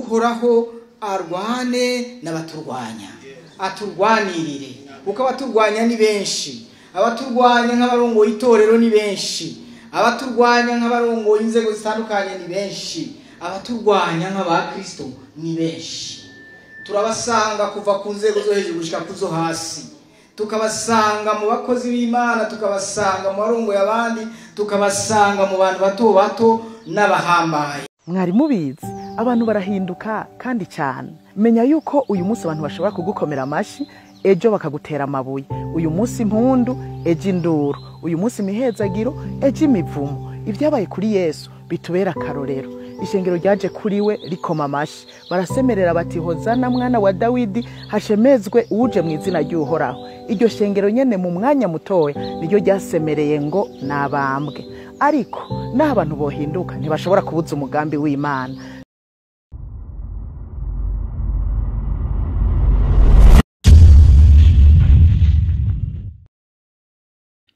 Uhoraho arwane n'abaturwanya, aturwanirire, kuko abaturwanya ni benshi. Abaturwanya nk'abarongoye itorero ni benshi, abaturwanya nk'abarongoye inzego zitandukanye ni benshi, abaturwanya nk'abakristo ni benshi. Turabasanga kuva ku nzego zo hejuru gushika kuzo hasi, tukabasanga mu bakozi b'Imana, tukabasanga mu barongoye abandi, tukabasanga mu bantu bato bato n'abahambaye. Mwari mubizi, abantu barahinduka kandi cyane. Menya yuko uyu munsi abantu bashobora kugukomera amashi, ejo bakagutera amabuye. Uyu munsi impundu, ejo induru. Uyu munsi imihezagiro, ejo imivumo. Ibyabaye kuri Yesu bitubera akarorero. Ishengero ryaje kuri we rikoma amashi, barasemerera bati hozana mwana wa Dawidi, hashemezwe uje mu izina ry'Uhoraho. Iryo shengero nyene mu mwanya mutoya niryo ryasemereye ngo nabambwe. Ariko naho abantu bohinduka ntibashobora kubuza umugambi w'Imana.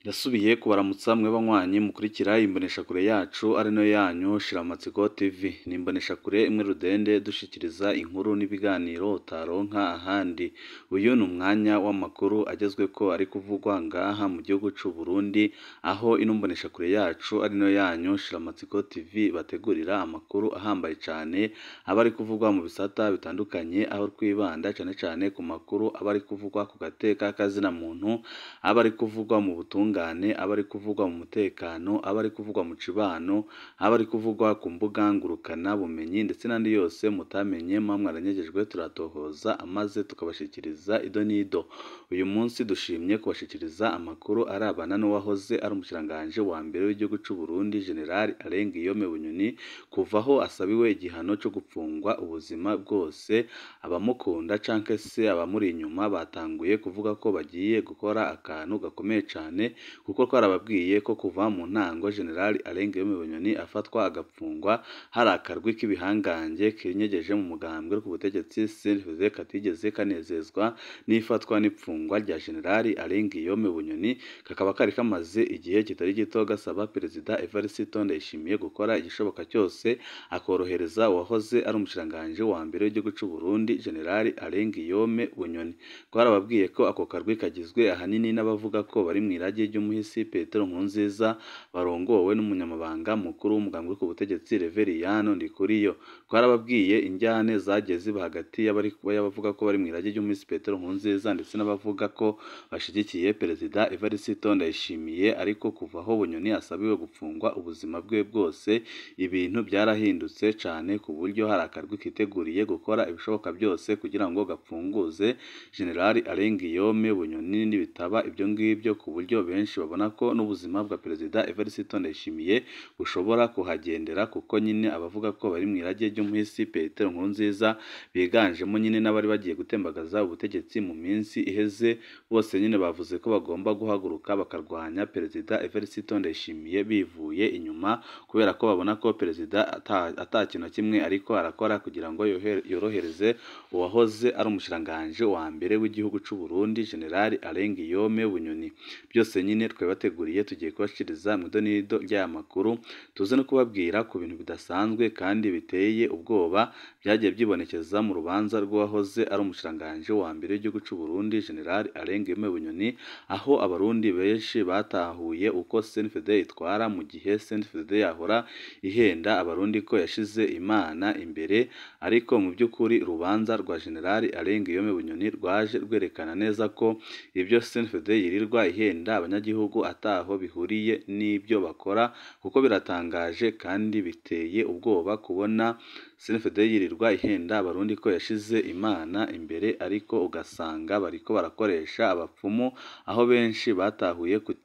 Ndasubiye kubaramutsa mwe banywanyi mukurikira imboneshakure yacu ari no yanyu Shiramatsiko TV. Ni imboneshakure imwe rudende dushikiriza inkuru n'ibiganiro utaronka ahandi. Uyu ni umwanya w'amakuru agezweko ari kuvugwa ngaha mu gihugu c'u Burundi, aho ino mboneshakure yacu ari no yanyu Shiramatsiko TV bategurira amakuru ahambaye cane aba ari kuvugwa mu bisata bitandukanye, aho twibanda cane cane ku makuru aba ari kuvugwa ku gateka kazina muntu, aba ari kuvugwa mu butunga, aba ari kuvugwa mu mutekano, aba ari kuvugwa mu cibano, aba ari kuvugwa ku mbuga ngurukana bumenyi ndetse n'andi yose mutamenye mwaranyegejwe turatohoza amaze tukabashikiriza ido n'ido. Uyu munsi dushimye kubashikiriza amakuru arabana n'uwahoze ari umushiranganje wa mbere w'igihugu c'u Burundi General Alain Guillaume Bunyoni, kuvaho asabiwe igihano cyo gupfungwa ubuzima bwose. Abamukunda canke se abamuri inyuma batanguye kuvuga ko bagiye gukora akantu gakomeye cane, kuko twarababwiye ko kuva mu ntango General Alain Guillaume Bunyoni afatwa agapfungwa hari akarwi k'ibihangange kinyegeje mu mugambwe ku butegetsi CNDD katigeze kanezezwa n'ifatwa n'ipfungwa rya General Alain Guillaume Bunyoni, kakaba kari kamaze igihe kitari gito gasaba Perezida Evariste Ndayishimiye gukora igishoboka cyose akorohereza uwahoze ari umushiranganje wa mbere w'igihugu c'u Burundi General Alain Guillaume Bunyoni. Twarababwiye ko ako karwi kagizwe ahanini n'abavuga ko bari mu irage ry'umuhisi Petero Nkurunziza barongowe n'umunyamabanga mukuru w'umugambwe ku butegetsi Reveriyano Ndikuriyo. Twarababwiye injyane zagiye ziba hagati y'abavuga ko bari mu irage ry'umuhisi Petero Nkurunziza ndetse n'abavuga ko bashigikiye Perezida Evariste Ndayishimiye, ariko kuva aho Bunyoni asabiwe gupfungwa ubuzima bwe bwose ibintu byarahindutse cane, ku buryo hari akarwi kiteguriye gukora ibishoboka byose kugira ngo gapfunguze General Alain Guillaume Bunyoni nibitaba ibyo ngibyo, ku buryo benshi babona ko n'ubuzima bwa Perezida Evariste Ndayishimiye bushobora kuhagendera, kuko nyine abavuga ko bari mu irage ry'umuhisi Petero Nkurunziza biganjemo nyine n'abari bagiye gutembagaza ubutegetsi mu minsi iheze, bose nyine bavuze ko bagomba guhaguruka bakarwanya Perezida Evariste Ndayishimiye bivuye inyuma, kubera ko babona ko Perezida atakintu kimwe ariko arakora kugira ngo yorohereze uwahoze ari umushiranganje wa mbere w'igihugu c'u Burundi General Alain Guillaume Bunyoni. Byose nyine twabateguriye tugiye kubashikiriza mu idonido ry'aya makuru, tuze no kubabwira ku bintu bidasanzwe kandi biteye ubwoba byagiye byibonekeza mu rubanza rw'uwahoze ari umushiranganje wa mbere w'igihugu c'u Burundi General Alain Guillaume Bunyoni, aho abarundi benshi batahuye uko CNDD itwara mu gihe CNDD yahora ihenda abarundi ko yashize Imana imbere, ariko mu by'ukuri urubanza rwa General Alain Guillaume Bunyoni rwaje rwerekana neza ko ibyo CNDD yirirwa ihenda abanyagihugu ataho bihuriye n'ibyo bakora, kuko biratangaje kandi biteye ubwoba kubona CNDD yirirwa ihenda abarundi ko yashize Imana imbere, ariko ugasanga bariko barakoresha abapfumu, aho benshi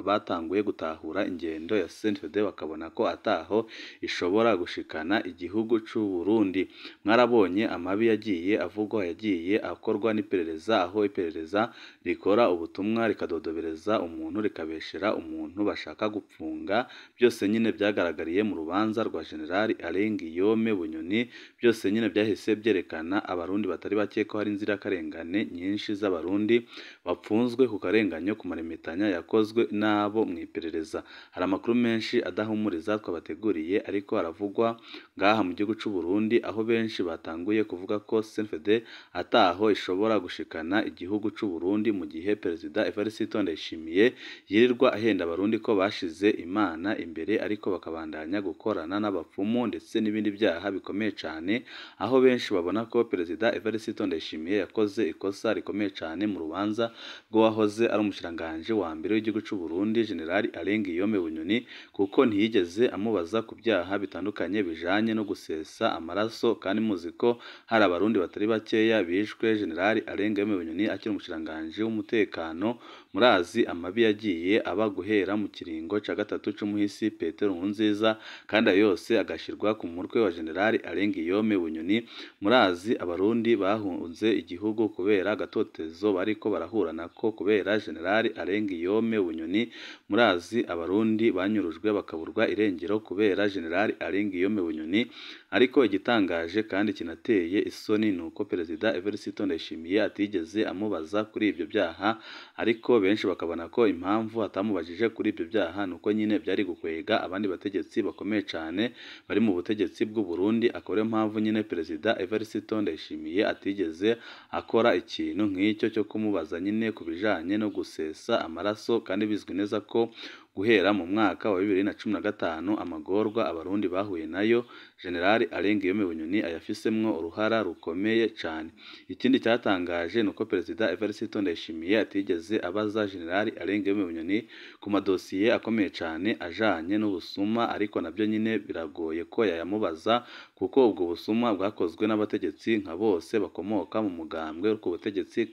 batanguye gutahura ingendo ya CNDD bakabona ko ataho ishobora gushikana igihugu c'u Burundi. Mwarabonye amabi yagiye avugwa yagiye akorwa n'iperereza, aho iperereza rikora ubutumwa rikadodobereza umuntu rikabeshera umuntu bashaka gupfunga. Byose nyine byagaragariye mu rubanza rwa General Alain Guillaume Bunyoni. Byose nyine byahise byerekana abarundi batari bake ko hari inzirakarengane nyinshi z'abarundi bapfunzwe ku karenganyo ku maremetanya yakozwe n'abo mu iperereza. Hari amakuru menshi adahumuriza twabateguriye ariko aravugwa ngaha mu gihugu c'u Burundi, aho benshi batanguye kuvuga ko CNDD ataho ishobora gushikana igihugu c'u Burundi mu gihe Perezida Evariste Ndayishimiye yirirwa ahenda abarundi ko bashize Imana imbere ariko bakabandanya gukorana n'abapfumu ndetse n'ibindi byaha bikomeye cyane, aho benshi babona ko Perezida Evariste Ndayishimiye yakoze ikosa rikomeye cyane mu rubanza rw'uwahoze ari umushikiranganji wa mbere w'igihugu c'u Burundi General Alain Guillaume Bunyoni, kuko ntiyigeze amubaza ku byaha bitandukanye bijanye no gusesa amaraso, kandi muzi ko hari abarundi batari bakeya bishwe General Alain Guillaume Bunyoni akiri umushikiranganji w'umutekano. Murazi amabi yagiye aba guhera mu kiringo ca gatatu c'umuhisi Petero Nkurunziza, kandi ayo yose agashirwa ku mutwe wa General Alain Guillaume Bunyoni. Murazi abarundi bahunze igihugu kubera agatotezo bariko barahura nako kubera General Alain Guillaume Bunyoni. Murazi abarundi banyurujwe bakaburwa irengero kubera General Alain Guillaume Bunyoni. Ariko igitangaje kandi kinateye isoni ni uko Perezida Evariste Ndayishimiye atigeze amubaza kuri ibyo byaha, ariko benshi bakabona ko impamvu atamubajije kuri ibyo byaha ni uko nyine byari gukwega abandi bategetsi bakomeye cyane bari mu butegetsi bw'u Burundi, akaba ariyo mpamvu nyine Perezida Evariste Ndayishimiye atigeze akora ikintu nk'icyo cyo kumubaza nyine ku bijanye no gusesa amaraso, kandi bizwi neza ko guhera mu mwaka wa 2015 amagorwa abarundi bahuye nayo General Alain Guillaume Bunyoni ayafisemwo uruhara rukomeye cyane. Ikindi cyatangaje ni uko Perezida Evariste Ndayishimiye atigeze abaza General Alain Guillaume Bunyoni ku madosiye akomeye cyane ajanye n'ubusuma, ariko nabyo nyine biragoye ko yayamubaza kuko ubwo busuma bwakozwe n'abategetsi nka bose bakomoka mu mugambwe ku butegetsi,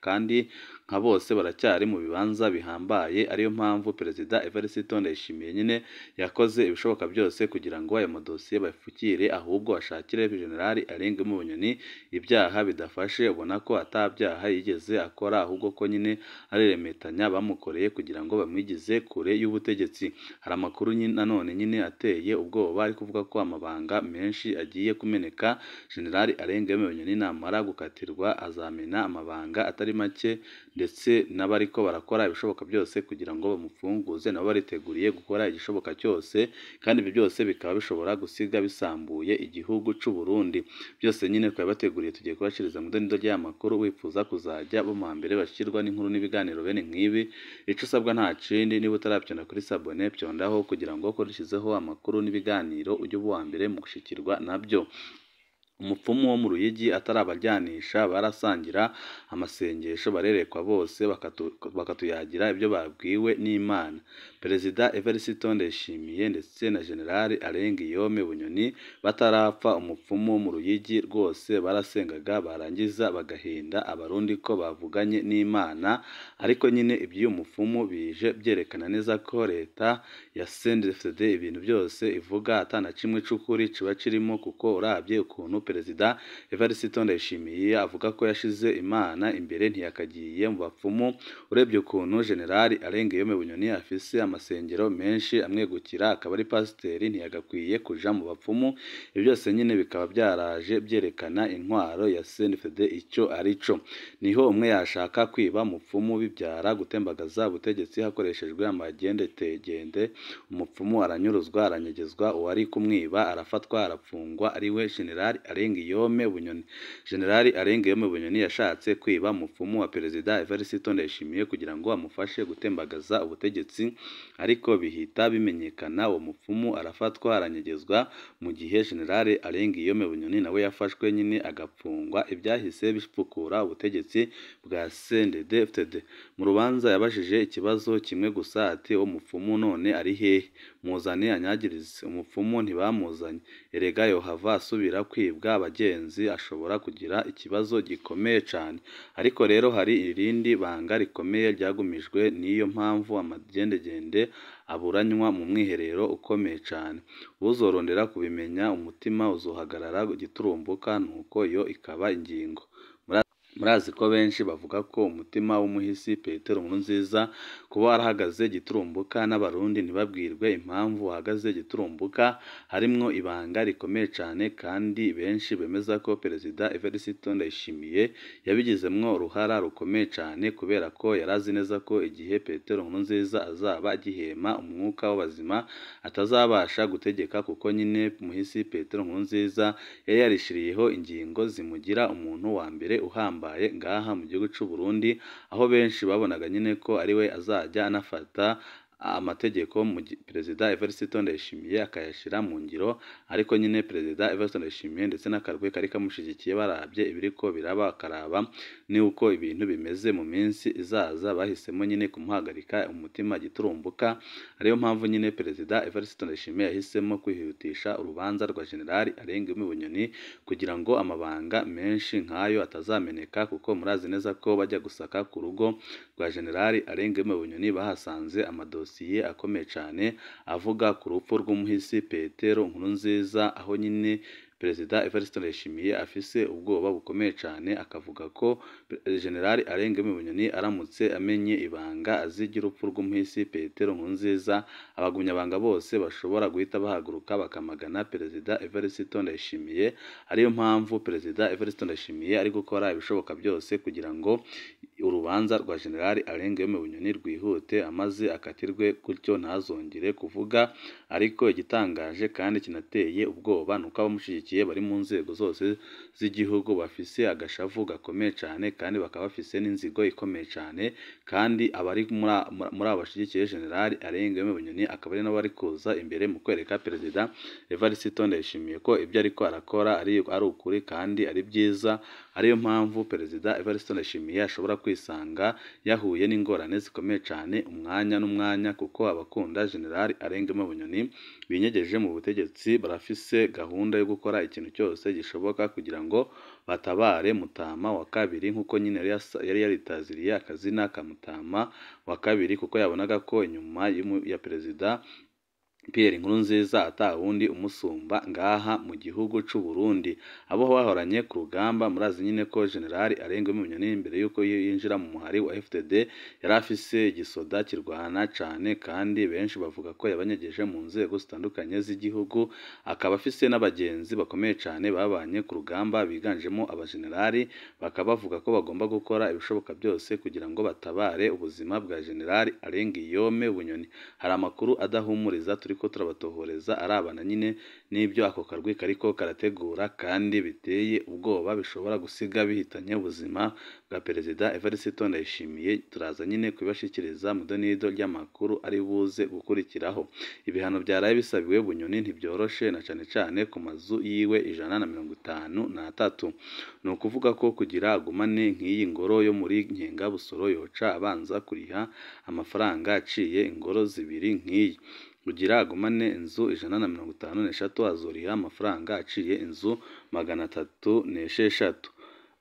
kandi nka bose baracyari mu bibanza bihambaye. Ariyo mpamvu Perezida Evariste Ndayishimiye nyine yakoze ibishoboka byose kugira ngo ayo madosiye bayafukire, ahubwo ashakire General Alain Guillaume Bunyoni ibyaha bidafashe, ubona ko atabyaha yigeze akora, ahubwo ko nyine ari remetanya bamukoreye kugira ngo bamwigize kure y'ubutegetsi. Hari amakuru nanone nyine ateye ubwoba ari kuvuga ko amabanga menshi agiye kumeneka. General Alain Guillaume Bunyoni namara gukatirwa azamena amabanga atari make, ndetse n'abariko barakora ibishoboka byose kugira ngo bamufunguze nabo bariteguriye gukora igishoboka cyose, kandi ibyo byose bikaba bishobora gusiga bisambuye igihugu c'u Burundi. Byose nyine twabateguriye, tugiye kubashiriza mu donido ry'amakuru. Wifuza kuzajya bo mu mbere bashirwa n'inkuru n'ibiganiro bene nk'ibi, ico usabwa nta kindi, niba utarabyonda kuri sabone byondaho kugira ngo koreshizeho amakuru n'ibiganiro ujye uba uwa mbere mu gushikirwa nabyo. Umupfumu wo mu Ruyigi atarabajyanisha barasangira amasengesho barerekwa bose bakatuyagira ibyo babwiwe n'Imana. Perezida Evariste Ndayishimiye ndetse na General Alain Guillaume Bunyoni batarapfa, umupfumu wo mu Ruyigi rwose barasengaga barangiza bagahinda abarundi ko bavuganye n'Imana. Ariko nyine iby'uyu mupfumu bije byerekana neza ko leta ya CNDD-FDD ibintu byose ivuga atana kimwe c'ukuri kiba kirimo, kuko urabye ukuntu Perezida Evariste Ndayishimiye avuga ko yashize Imana imbere ntiyakagiye mu bapfumu. Urebye ukuntu General Alain Guillaume Bunyoni afise amasengero menshi amwegukira akaba ari pasiteri, ntiyagakwiye kuja mu bapfumu. Ibyo byose nyine bikaba byaraje byerekana intwaro ya CNDD-FDD icyo arico. Niho umwe yashaka kwiba mupfumu bibyara gutembagaza ubutegetsi hakoreshejwe amagendetegende. Umupfumu aranyuruzwa, aranyegezwa, uwari kumwiba arafatwa arafungwa, ariwe General Alain Guillaume Bunyoni. General Alain Guillaume Bunyoni yashatse kwiba mupfumu wa Perezida Evariste Ndayishimiye kugira ngo amufashe gutembagaza ubutegetsi, ariko bihita bimenyekana, uwo mupfumu arafatwa aranyegezwa, mu gihe General Alain Guillaume Bunyoni nawe yafashwe nyine agapfungwa. Ibyahise bipfukura ubutegetsi bwa CNDD-FDD. Mu rubanza yabajije ikibazo kimwe gusa ati: uwo mupfumu none ari hehe? Muzane anyagirize. Umupfumu ntibamuzanye. Erega yohava asubira kwibwa abagenzi, ashobora kugira ikibazo gikomeye cyane. Ariko rero hari irindi banga rikomeye ryagumijwe, niyo mpamvu amagendegende aburanywa mu mwiherero ukomeye cyane. Uzorondera kubimenya umutima uzohagarara giturumbuka, nuko iyo ikaba ingingo. Murazi ko benshi bavuga ko umutima w'umuhisi Petero Nkurunziza kuba warahagaze giturumbuka n'abarundi ntibabwirwe impamvu wahagaze giturumbuka, harimwo ibanga rikomeye cane, kandi benshi bemeza ko Perezida Evariste Ndayishimiye yabigizemwo uruhara rukomeye cane, kubera ko yarazi neza ko igihe Petero Nkurunziza azaba agihema umwuka w'abazima atazabasha gutegeka, kuko nyine muhisi Petero Nkurunziza yari yarishiriyeho ingingo zimugira umuntu wa mbere uhambaye ngaha mu gihugu c'u Burundi, aho benshi babonaga nyine ko ari we azajya anafata amategeko mu Perezida Evariste Ndayishimiye akayashira mu ngiro. Ariko nyine Perezida Evariste Ndayishimiye ndetse n'akarwi kari kamushigikiye barabye ibiriko biraba, akaraba ni uko ibintu bimeze mu minsi izaza, bahisemo nyine kumuhagarika umutima giturumbuka. Ariyo mpamvu nyine Perezida Evariste Ndayishimiye yahisemo kwihutisha urubanza rwa General Alain Bunyoni kugira ngo amabanga menshi nkayo atazameneka, kuko murazi neza ko bajya gusaka ku rugo rwa General Alain Bunyoni bahasanze amadosiye akomeye cyane avuga ku rupfu rw'umuhisi Petero Nkurunziza, aho nyine Perezida Evariste Ndayishimiye afise ubwoba bukomeye cyane, akavuga ko General Alain Bunyoni aramutse amenye ibanga azigira urupfu rw'umuhisi Petero Nkurunziza, abagumyabanga bose bashobora guhita bahaguruka bakamagana Perezida Evariste Ndayishimiye. Ariyo mpamvu Perezida Evariste Ndayishimiye ari gukora ibishoboka byose kugira ngo urubanza rwa General Alain Bunyoni rwihute, amaze akatirwe gutyo ntazongere kuvuga. Ariko igitangaje kandi kinateye ubwoba nuko abamushyigikiye bari mu nzego zose z'igihugu bafise agashavu gakomeye cyane, kandi bakaba bafise n'inzigo ikomeye cyane, kandi abari muri abo bashyigikiye General Alain Bunyoni akaba ari nabo bari kuza imbere mu kwereka Perezida Evariste Ndayishimiye ko ibyo ariko arakora ari ukuri kandi ari byiza. Ariyo mpamvu Perezida Evariste Ndayishimiye ashobora kwisanga yahuye n'ingorane zikomeye cyane umwanya n'umwanya, kuko abakunda General Alain Bunyoni binyegeje mu butegetsi barafise gahunda yo gukora ikintu cyose gishoboka kugira ngo batabare Mutama wa kabiri, nkuko nyine yari yaritaziriye akazina ka Mutama wa kabiri, kuko yabonaga ko inyuma ya Perezida Pierre Nkurunziza atawundi umusumba ngaha mu gihugu c'u Burundi. Abo bahoranye ku rugamba murazi nyine ko General Alain Bunyoni mbere yuko yinjira mu muhari wa FDD yari afise igisoda kirwana cane, kandi benshi bavuga ko yabanyegeje mu nzego zitandukanye z'igihugu, akaba afise n'abagenzi bakomeye cane babanye ku rugamba biganjemo abagenerali, bakaba bavuga ko bagomba gukora ibishoboka byose kugira ngo batabare ubuzima bwa General Alain Guillaume Bunyoni. Hari amakuru adahumuriza turi ko turabatohoreza arabana nyine n'ibyo ako karwi kariko karategura, kandi biteye ubwoba bishobora gusiga bihitanye ubuzima bwa Perezida Evariste Ndayishimiye. Turaza nyine kubibashikiriza mu donido ry'amakuru ari buze gukurikiraho. Ibihano byaraye bisabiwe Bunyoni ntibyoroshe, na cane cane ku mazu yiwe 153. Ni ukuvuga ko kugira agumane nk'iyi ngoro yo muri Nkengabusoro yoca abanza kuriha amafaranga aciye ingoro zibiri nk'iyi. Kugira agumane inzu 153 azoriha amafaranga aciye inzu 306.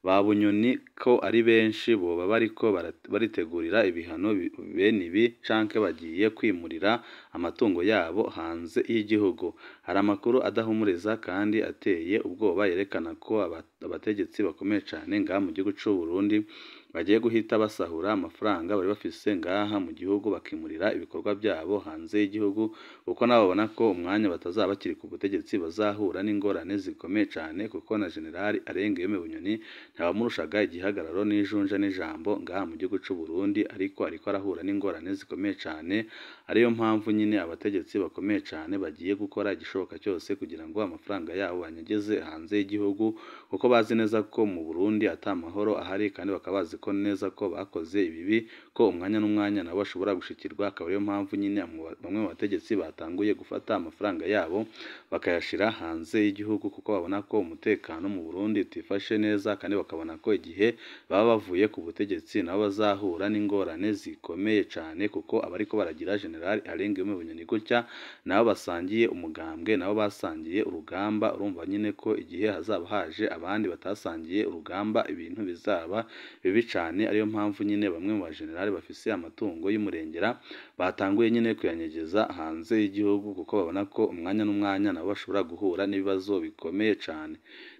Ba Bunyoni ko ari benshi boba bariko baritegurira ibihano bene ibi, canke bagiye kwimurira amatungo yabo hanze y'igihugu. Hari amakuru adahumuriza kandi ateye ubwoba yerekana ko abategetsi bakomeye cane ngaha mu gihugu c'u Burundi bagiye guhita basahura amafaranga bari bafise ngaha mu gihugu, bakimurira ibikorwa byabo hanze y'igihugu, kuko nabo babona ko umwanya batazaba bakiri ku butegetsi bazahura n'ingorane zikomeye cane, kuko na General Alain Guillaume Bunyoni ntawamurushaga igihagararo n'ijunja n'ijambo ngaha mu gihugu c'u Burundi, ariko arahura n'ingorane zikomeye cane. Ariyo mpamvu nyine abategetsi bakomeye cane bagiye gukora igishoboka cyose kugira ngo amafaranga yabo banyegeze hanze y'igihugu, kuko bazi neza ko mu Burundi ata mahoro ahari, kandi bakaba bazi ko neza ko bakoze ibibi, ko umwanya n'umwanya nabo bashobora gushikirwa. Akaba ariyo mpamvu nyine bamwe mu bategetsi batanguye gufata amafaranga yabo bakayashira hanze y'igihugu, kuko babona ko umutekano mu Burundi utifashe neza, kandi bakabona ko igihe baba bavuye ku butegetsi nabo bazahura n'ingorane zikomeye cane, kuko abariko baragira General Alain Guillaume Bunyoni gutya nabo basangiye umugambwe, nabo basangiye urugamba. Urumva nyine ko igihe hazaba haje abandi batasangiye urugamba ibintu bizaba bibi cane. Ariyo mpamvu nyine bamwe mu bagenerali bafise amatungo y'umurengera batanguye nyine kuyanyegeza hanze y'igihugu, kuko babona ko umwanya n'umwanya nabo bashobora guhura n'ibibazo bikomeye cane.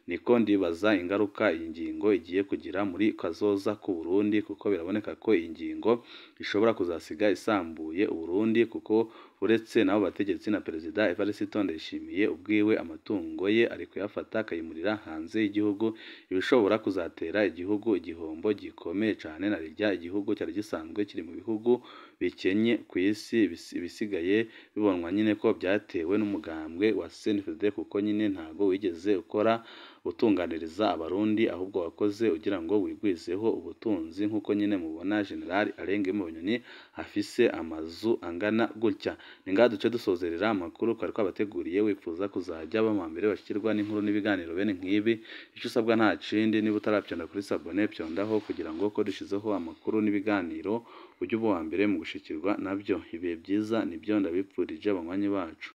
Niko ndibaza ingaruka iyi ngingo igiye kugira muri kazoza ku Burundi, kuko biraboneka ko iyi ngingo ishobora kuzasiga isambuye Uburundi, kuko uretse n'abo bategetsi na Perezida Evariste Ndayishimiye ubwiwe amatungo ye ari kuyafata akayimurira hanze y'igihugu, ibishobora kuzatera igihugu igihombo gikomeye cyane na rirya igihugu cyari gisanzwe kiri mu bihugu bikenye ku isi. Ibisigaye bibonwa nyine ko byatewe n'umugambwe wa CNDD, kuko nyine ntago wigeze ukora utunganiriza Abarundi, ahubwo wakoze ugira ngo wigwizeho ubutunzi, nk'uko nyine mubona General Alain Bunyoni afise amazu angana gutya. Ni ngaha duce dusozerera amakuru twari twabateguriye. Wifuza kuzajya ba mbere bashyirwa n'inkuru n'ibiganiro bene nk'ibi, icyo usabwa nta kindi, niba utarabyonda kuri sabone byondaho kugira ngo ko dushyizeho amakuru n'ibiganiro ujye uba uwa mbere mu gushikirwa nabyo. Ibihe byiza nibyo ndabipfurije abanywanyi bacu.